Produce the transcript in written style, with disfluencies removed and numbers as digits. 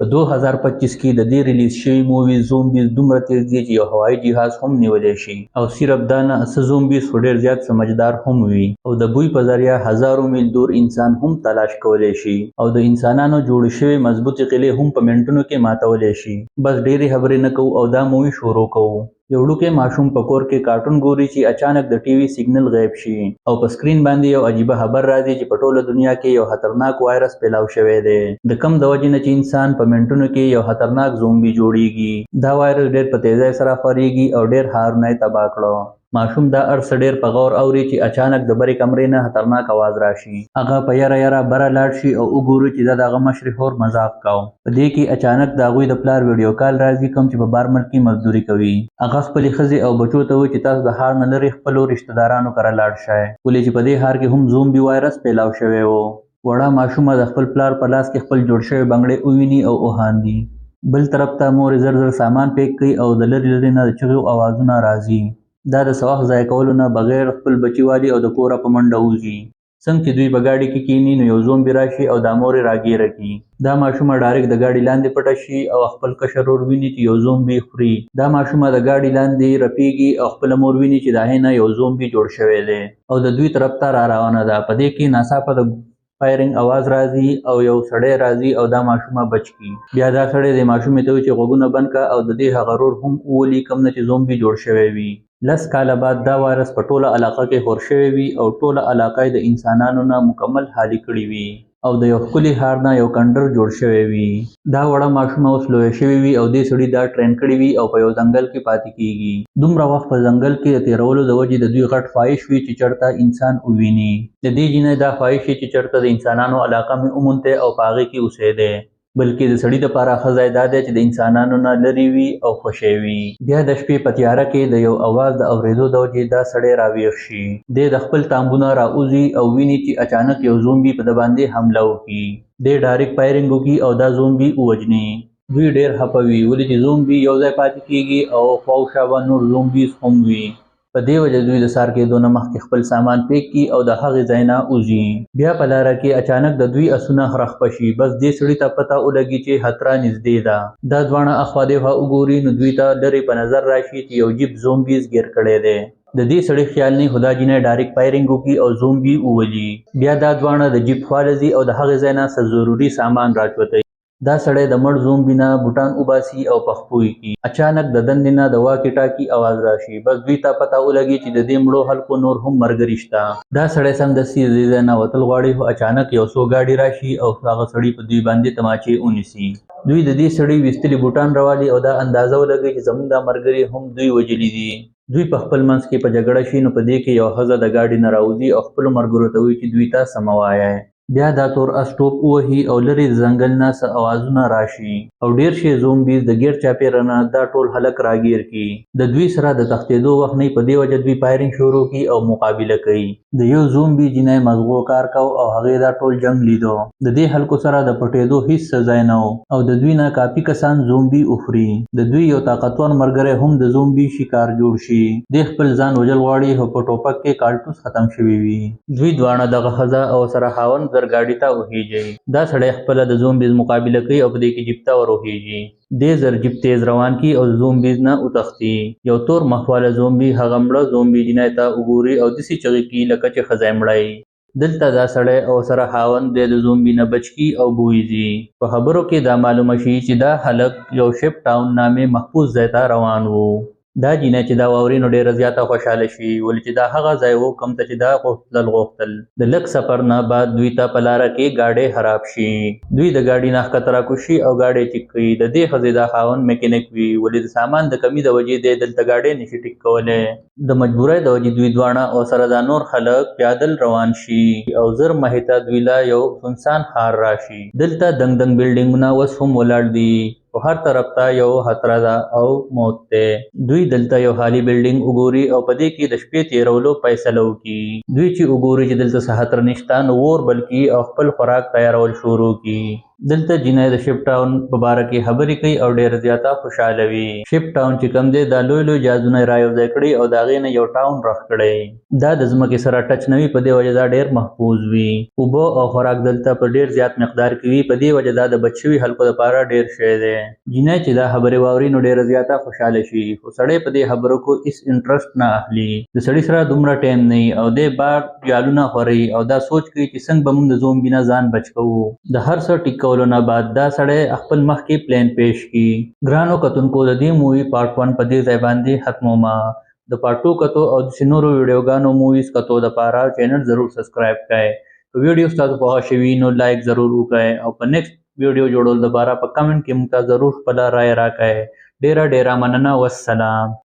په 2025 کې د دې ریلیز شوي مووي زومبیز دومره تیز دي چې یو هوایي جهاز هم نیولی شي، او صرف دا نه، څه زومبیز خو ډیر زیات سمجدار هم وي او د بوی په ذریعه هزارو میل دور انسان هم تلاش کولی شي او د انسانانو جوړې شوې مضبوطې قلعې هم په منټونو کې ماتولی شي. بس ډیرې خبرې نه کوو او دا مووي شروع کوو. یو وړوکی ماشوم په کور کې کارټون ګوري چې اچانک د ټي وي سیګنل غیب شي او په سکرین باندې یو عجیبه خبر راځي چې په ټوله دنیا کې یو خطرناک وایرس پیلاو شوی دی، د کم د وجې نه چې انسان په منټونو کې یو خطرناک زومبي جوړیږي. دا وایرس ډیر په تیزۍ سره خوریږي او ډیر ښارونه یې تباه کړو. ماشوم دا هر څه ډیر په غور اوري چې اچانک د برې کمرې نه خطرناک اواز راشي. هغه په یره یره بره لاړ شي او وګوري چې دا د هغه مشرې خور مذاق کاو. په دې کې اچانک د هغوی د پلار ویډیو کال راځي، کوم چې په بار ملک کې مزدوري کوي. هغه خپلې ښځې او بچو ته وایي چې تاسو د ښار نه لرې خپلو رشته دارانو کره لاړ شئ، ولې چې په دې ښار کې هم زومبي وایرس پیلاو شوی و. وړه ماشومه د خپل پلار په لاس کې خپل جوړ شوی بنګړی وویني او وخاندي. بل طرف ته مور یې زر زر سامان پیک کوي او د لرې لرې نه د چغو اوازونه راځي. دا د څه وخت ضایع کولو نه بغیر خپل بچي والي او د کوره په منډه وځي. څنګه چې دوی په ګاډي کې کیني نو یو زومبي راشي او دا مور یې راګیره کړي. دا ماشومه ډایرک د ګاډي لاندې پټه شي او خپل کشر ورور ویني چې یو زومبي خوري. دا ماشومه د ګاډي لاندې رپیږي او خپله مور ویني چې د هغې نه یو زومبي جوړ شوی دی او د دوی طرف ته را روانه ده. په دې کې ناڅاپه د فایرنګ اواز راځي او یو سړی راځي او دا ماشومه بچ کړي. بیا دا سړی د ماشومې ته وایي چې غوږونه بند کړه او د دې هغه ورور هم وولي کوم نه چې زومبي جوړ شوی وي. 10 کاله بعد دا وایرس په ټوله علاقه کې خور شوی وي او ټوله علاقه یې د انسانانو نه مکمل خالي کړې وي او د یو ښکلي ښار نه یو کنډر جوړ شوی وي. دا وړه ماشومه اوس لویه شوې وي او دې سړي دا ټرین کړې وي او په یو ځنګل کې پاتې کیږي. دومره وخت په ځنګل کې د تیرولو د وجې د دوی غټ خواهش وي چې چرته انسان وویني. د دې جینۍ دا خواهش وي چې چرته د انسانانو علاقه مې ومونته او په هغې کې اوسېدی، بلکې د سړي دپاره ښه ځای دا دی چې د انسانانو نه لرې وي او خوشی وي. بیا د شپې په تیاره کې د یو اواز د اورېدو د وجې دا سړی راویښ شي. دی د خپل تامبو نه راوځي او ویني چې اچانک یو زومبي په ده باندې حمله وکړي. دی ډایرک فایرنګ وکړي او دا زومبي ووژني. دوی ډېر خفه وي، ولې چې زومبي یو ځای پاتې کیږي او خواوشا به نور زومبیز هم وي. په دې وجه دوی د سهار کېدو نه مخکې خپل سامان پیک کړي او د هغې ځای نه وځي. بیا په لاره کې اچانک د دوی اسونه خرخپه شي. بس دې سړي ته پته ولګي چې خطره نږدې ده. دا دواړه اخوا دېخوا وګوري نو دوی ته لرې په نظر راشي چې یو جیپ زومبیز ګیر کړی دی. د دې سړي خیال نه خو دا جینۍ ډایرک فایرنګ وکړي او زومبي وولي. بیا دا دواړه د جیپ خوا له ځي او د هغې ځای نه څه ضروري سامان راچوتوي. دا سړی د مړ زومبي نه بوټان وباسي او په خپو یې کړي. اچانک د دندې نه د واکي ټاکي اواز راشي. بس دوی ته پته ولګي چې د دې مړو خلکو نور هم مرګري شته. دا سړی سمدستي د دې ځای نه وتل غواړي، خو اچانک یو څو ګاډي راشي او هغه سړي په دوی باندې تماچې ونیسي. دوی د دې سړي ویستلي بوټان راوالي او دا اندازه ولګوي چې زموږ دا مرګري هم دوی وژلي دي. دوی په خپل منځ کې په جګړه شي نو په دې کې یوه ښځه د ګاډي نه راوځي او خپلو مرګرو ته وایي چې دوی ته څه مه وایئ. بیا دا تور اس ټوپ ووهي او لرې د ځنګل نه څه اوازونه راشي او ډېر شی زومبیز د ګیر چاپېره نه دا ټول خلک راګیر کړي. د دوی سره د تښتېدو وخت نه په دې وجه دوی فایرنګ شروع کړي او مقابله کوي. د یو زومبي جینۍ مزغو کار کاو او هغې دا ټول جنګ لیدو. د دې خلکو سره د پټېدو هیڅ څه ځای نه و او د دوی نه کافي کسان زومبي وخوري. د دوی یو طاقتور ملګری هم د زومبي شکار جوړ شي. دی خپل ځان وژل غواړي خو په ټوپک کې کالټوس ختم شوي وي. دوی دواړه دغه ښځه او سره خاوند زر ګاډي ته وخیژي. دا سړی خپله د زومبیز مقابله کوي او په دې کې جیپ ته وروخیژي. دی زر جیپ تیز روان کړي او د زومبیز نه وتښتي. یو تور مخ واله زومبي هغه مړه زومبي جینۍ ته وګوري او داسې چغې کړي لکه چې ښځه یې مړه وي. دلته دا سړی او سره خاوند دی د زومبي نه بچ کړي او بویځي. په خبرو کې دا معلومه شي چې دا هلک یو شپ ټاون نامې محفوظ ځای ته روان وو. دا جینۍ چې دا واوري نو ډېره زیاته خوشحاله شي، ولې چې دا هغه ځای وو کوم ته چې دا غوښتل غوښتل. د لږ سفر نه بعد دوی ته په لاره کې ګاډی خراب شي. دوی د ګاډي نه ښکته راکوز شي او ګاډی چک کوي. د دې ښځې دا خاوند میکینک وي، ولې د سامان د کمي د وجې دی دلته ګاډی نشي ټیک کولی. د مجبورۍ د وجې دوی دواړه او سره دا نور خلک پیادل روان شي او زر مخې ته دوی له یو سنسان ښار راشي. دلته دنګ دنګ بلډینګونه اوس هم ولاړ دي، خو هر طرف ته یو خطره ده او موت دی. دوی دلته یو خالي بلډینګ وګوري او په دې کې د شپې تیرولو فیصله وکړي. دوی چې وګوري چې دلته څه خطر نشته نو اور بل کړي او خپل خوراک تیارول شروع کړي. دلته جینۍ د شپ ټاون په باره کې خبرې کوي او ډیره زیاته خوشحاله وي. شپ ټاون چې کوم دی، دا لوی لوی جهازونه را یو ځای کړي او د هغې نه یو ټاون رخ کړی. دا د ځمکې سره ټچ نه وي، په دې وجه دا ډیر محفوظ وي. اوبه او خوراک دلته په ډیر زیات مقدار کې وي، په دې وجه دا د بچ شوي خلکو لپاره ډیر شی دی. جینۍ چې دا خبرې واوري نو ډیره زیاته خوشحاله شي، خو سړی په دې خبرو کو هیڅ انټرسټ نه اخلي. د سړي سره دومره ټایم نه وي او دی بار جالونه خوري او دا سوچ کوي چې څنګه به موږ د زومبي نه ځان بچ کوو. د هر څه ټیک کولو نه بعد دا سړی خپل مخ کې پلان پیش کی. ګرانو کتونکو، د دې مووي پارټ 1 په دې ځای باندې ختمومه. د پارټ 2 کتو او داسې نورو ویډیوګانو موویز کتو دپاره چینل ضرور سبسکرایب کړئ. که ویډیو ستاسو خوښه شوي نو لایک ضرور وکړئ او په نیکسټ ویډیو جوړولو دپاره په کمنټ کې موږ ته ضرور خپله رایه راکړئ. ډیره ډیره مننه، والسلام.